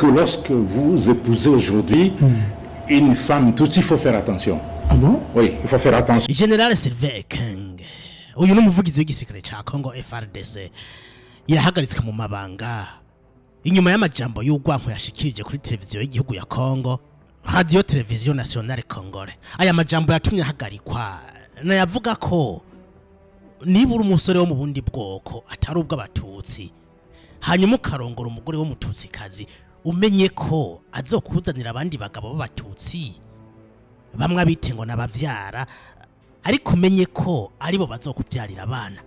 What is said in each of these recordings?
Que lorsque vous épousez aujourd'hui une femme tutsi, il faut faire attention. Ah bon? Oui, il faut faire attention. General Sylvain Ekenge, uyu ni umuvugizi w'igisirikare ca Congo FARDC, yahagaritswe mu mabanga inyuma y'amajambo y'urwanko yashikirije kuri televiziyo y'igihugu ya Congo, Radio Télévision Nationale Congolais. Aya majambo yatumye ahagarikwa nayavuga ko niba uri umusore wo mu bundi bwoko atari ubw'abatutsi, hanyuma ukarongora umugore w'umututsikazi, umenye ko azokuzanira abandi bagabo b'abatutsi, bamwe abite ngo nabavyara, ariko umenye ko aribo bazokubyarira abana.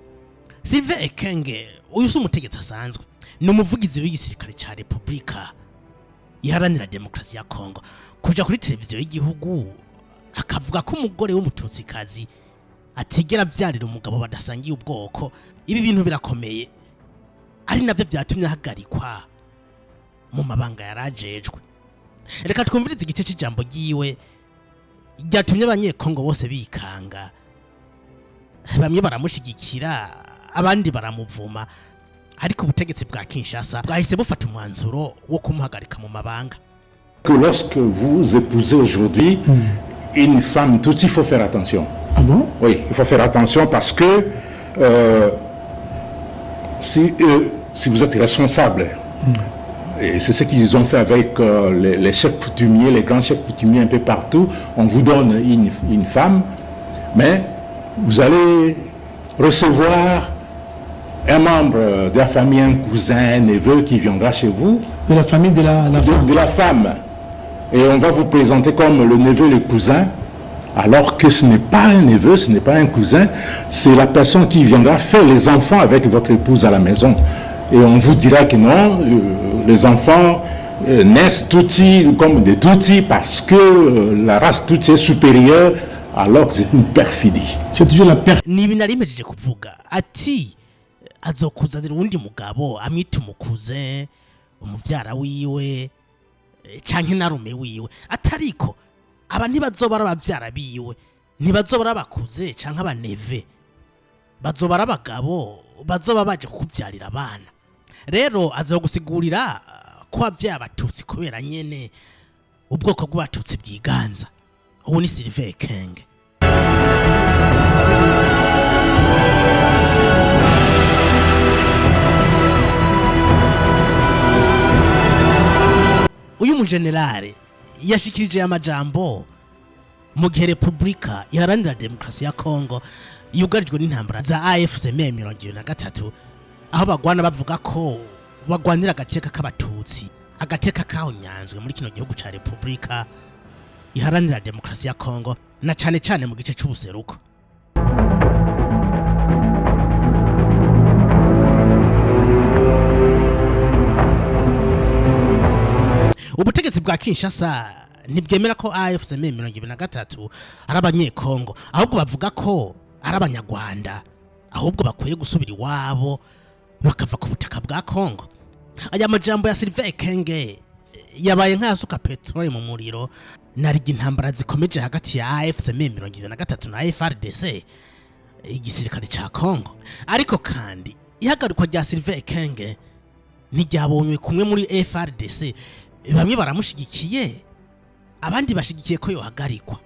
Sylvain Ekenge uyu si umutegetsi asanzwe, ni umuvugizi w'igisirikare ca Repubulika Iharanira Demokarasi ya Kongo. Kuja kuri televiziyo y'igihugu akavuga ko umugore w'umututsikazi atigera avyarira umugabo badasangiye ubwoko, ibi bintu birakomeye, ari navyo vyatumye ahagarikwa mu mabanga yarajejwe. Reka twumvirize igice c'ijambo ryiwe ryatumye abanyekongo bose bikanga. Bamwe baramushigikira, abandi baramuvuma, ariko ubutegetsi bwa Kinshasa bwahise bufata umwanzuro wo kumuhagarika mu mabanga. Que lorsque vous épousez aujourd'hui une femme tutsi, il faut faire attention. Ah bon? Oui, il faut faire attention parce que si vous êtes responsable, et c'est ce qu'ils ont fait avec les chefs coutumiers, les grands chefs coutumiers un peu partout, on vous donne une femme, mais vous allez recevoir un membre de la famille, un cousin, un neveu qui viendra chez vous, De la famille de la femme. De la femme. Et on va vous présenter comme le neveu, le cousin, alors que ce n'est pas un neveu, ce n'est pas un cousin, c'est la personne qui viendra faire les enfants avec votre épouse à la maison. Et on vous dira que non, les enfants naissent tutsis comme des tutsis parce que la race tutsi est supérieure, alors que c'est une perfidie. C'est toujours la perfidie. Ni ibi nari mpejeje kuvuga, ati azokuzanira uwundi mugabo amwita umukuze, umuvyara wiwe canke narume wiwe, atariko aba ntibazoba ari abavyara biwe, ntibazoba ari abakuze canke abaneve, bazoba ari abagabo bazoba baje kukuvyarira abana. Rero azogusigurira ko wavyaye abatutsi kubera nyene ubwoko bw'abatutsi bwiganza. Ubu ni Sylvain Ekenge. Uyu mujenerale yashikirije amajambo mu gihe Repubulika Iharanira Demokarasi ya Kongo yugarijwe n'intambara za AFC M23, aho bagwana bavuga ko bagwanira agateka k'abatutsi, agateka kahonyanzwe muri kino gihugu ca Repubulika Iharanira Demokarasi ya Kongo, na cane cane mu gice c'ubuseruko. Ubutegetsi bwa Kinshasa ntibwemera ko AFC M23 ari abanyekongo, ahubwo bavuga ko ari abanyarwanda, ahubwo bakwiye gusubira iwabo bakava ku butaka bwa Kongo. Aya majambo ya Sylvain Ekenge yabaye nk'ayasuka peteroli mu muriro naryo intambara zikomeje hagati ya AFC M23 na FARDC, igisirikare ca Kongo. Ariko kandi ihagarikwa rya Sylvain Ekenge ntiryabonywe kumwe muri FARDC. Bamwe baramushigikiye, abandi bashigikiye ko yohagarikwa.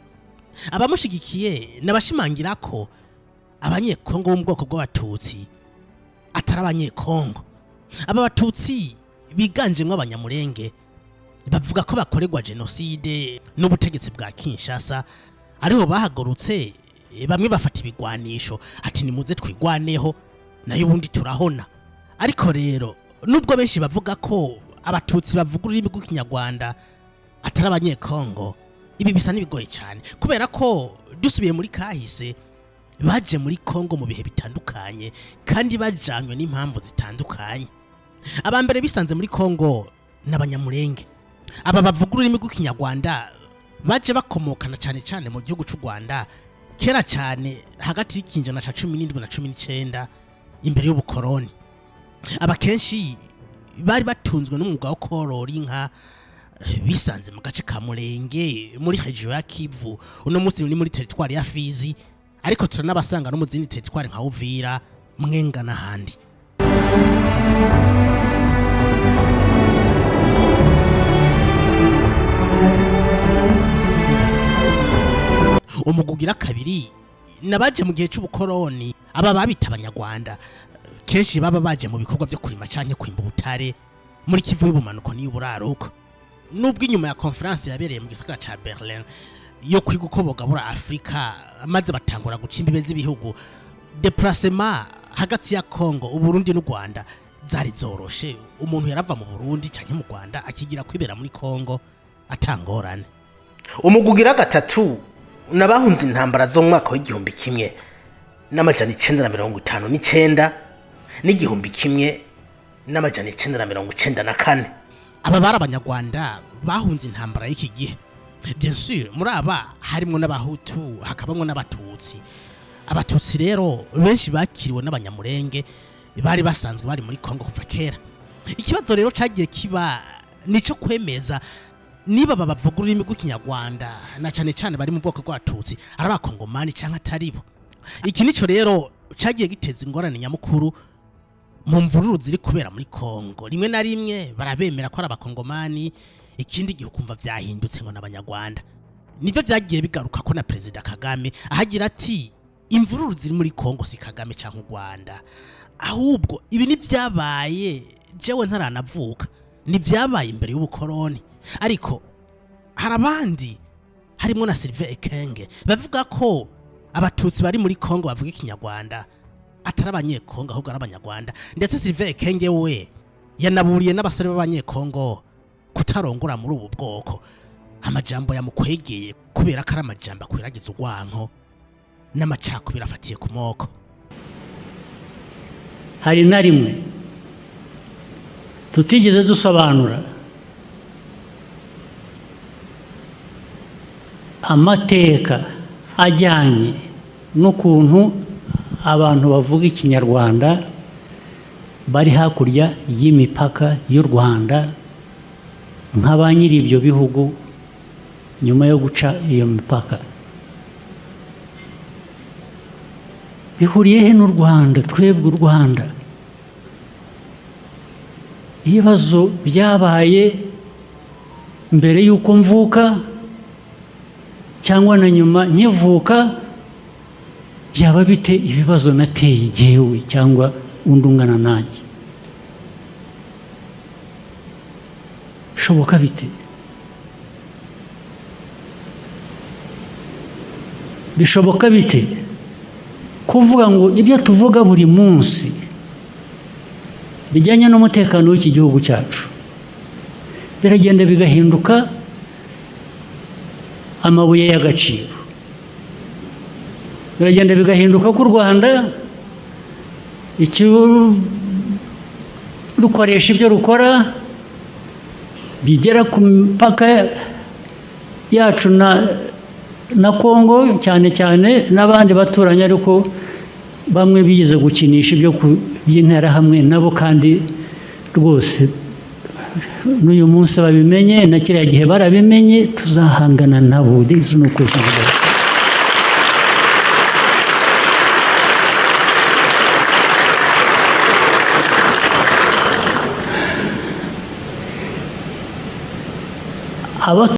Abamushigikiye nabashimangira ko abanyekongo bo mu bwoko bw'abatutsi atari abanyekongo. Aba batutsi biganjemwo abanyamurenge bavuga ko bakorerwa jenoside n'ubutegetsi bwa Kinshasa, ariho bahagurutse bamwe bafata ibigwanisho, ati nimuze twigwaneho nayo ubundi turahona. Ariko rero nubwo benshi bavuga ko abatutsi bavuga ururimi rw'ikinyarwanda atari abanyekongo, ibi bisa n'ibigoye cyane, kubera ko dusubiye muri kahise baje muri Kongo mu bihe bitandukanye kandi bajanywe n'impamvu zitandukanye. Aba mbere bisanze muri Kongo n'abanyamurenge. Aba bavuga ururimi rw'ikinyarwanda baje bakomokana cyane cyane mu gihugu cy'u Rwanda kera cyane, hagati y'ikinjana ca 17 na 19 imbere y'ubukoroni. Aba kenshi bari batunzwe n'umwuga wo korora inka. Bisanze mu gace ka Murenge muri région ya Kivu, uno munsi ni muri territoire ya Fizi, ariko turanabasanga no mu zindi territoire nka Uvira, Mwenga n'ahandi. Umugwi ugira kabiri nabaje mu gihe c'ubukoroni. Aba babita Abanyarwanda, kenshi baba baje mu bikorwa vyo kurima canke kwimba ubutare muri Kivu y'ubumanuko n'iy'uburaruko. Nubwo inyuma ya conférence yabereye mu gisagara ca Berlin yo kwiga uko bogabura Afrika, maze batangura guca imbibe z'ibihugu, déplacement hagati ya Congo, Uburundi n'u Rwanda zari zoroshe. Umuntu yarava mu Burundi canke mu Rwanda akigira kwibera muri Congo atangorane. Umugwi ugira gatatu n'abahunze intambara zo mu mwaka w'1959 n'1994. Aba bari Abanyarwanda bahunze intambara y'iki gihe. Bien sûr, muri aba harimwo n'Abahutu, hakabamwo n'Abatutsi. Abatutsi rero benshi bakiriwe n'Abanyamurenge bari basanzwe bari muri Kongo kuva kera. Ikibazo rero cagiye kiba nico kwemeza niba aba bavuga ururimi rw'Ikinyarwanda, na cane cane bari mu bwoko bw'Abatutsi, ari Abakongomani canke atari bo. Iki nico rero cagiye giteza ingorane nyamukuru mu mvururu ziri kubera muri Kongo. Rimwe na rimwe barabemera ko ari Abakongomani, ikindi gihe ukumva vyahindutse ngo n'Abanyarwanda. Nivyo vyagiye bigaruka ko na Perezida Kagame ahagira ati: "Imvururu ziri muri Kongo si Kagame canke u Rwanda, ahubwo ibi ni vyabaye jewe ntaranavuka, ni vyabaye imbere y'ubukoroni." Ariko hari abandi harimo na Sylvain Ekenge bavuga ko Abatutsi bari muri Kongo bavuga Ikinyarwanda atari Abanyekongo, ahubwo ari Abanyarwanda. Ndetse Sylvain Ekenge we yanaburiye n'abasore b'Abanyekongo kutarongora muri ubu bwoko, amajambo yamukwegeye kubera ko ari amajambo akwiragiza urwanko n'amacakubiri afatiye ku moko. Hari na rimwe tutigeze dusobanura amateka ajyanye n'ukuntu abantu bavuga Ikinyarwanda bari hakurya y'imipaka y'u Rwanda nka ba nyiri ibyo bihugu nyuma yo guca iyo mipaka bihuriye he n'u Rwanda. Twebwe u Rwanda, ibibazo byabaye mbere y'uko mvuka cyangwa na nyuma nkivuka, byaba bite ibibazo nateye jyewe cyangwa undi ungana nanjye? Bishoboka bite? Bishoboka bite kuvuga ngo ibyo tuvuga buri munsi bijyanye n'umutekano w'iki gihugu cyacu biragenda bigahinduka amabuye y'agaciro, biragenda bigahinduka ko u Rwanda rukoresha ibyo rukora bigera ku mipaka yacu na Kongo cyane cyane n'abandi baturanyi, ariko bamwe bigeze gukinisha ibyo by'Interahamwe nabo, kandi rwose n'uyu munsi babimenye na kiriya gihe barabimenye, tuzahangana nabo. This is no question about it.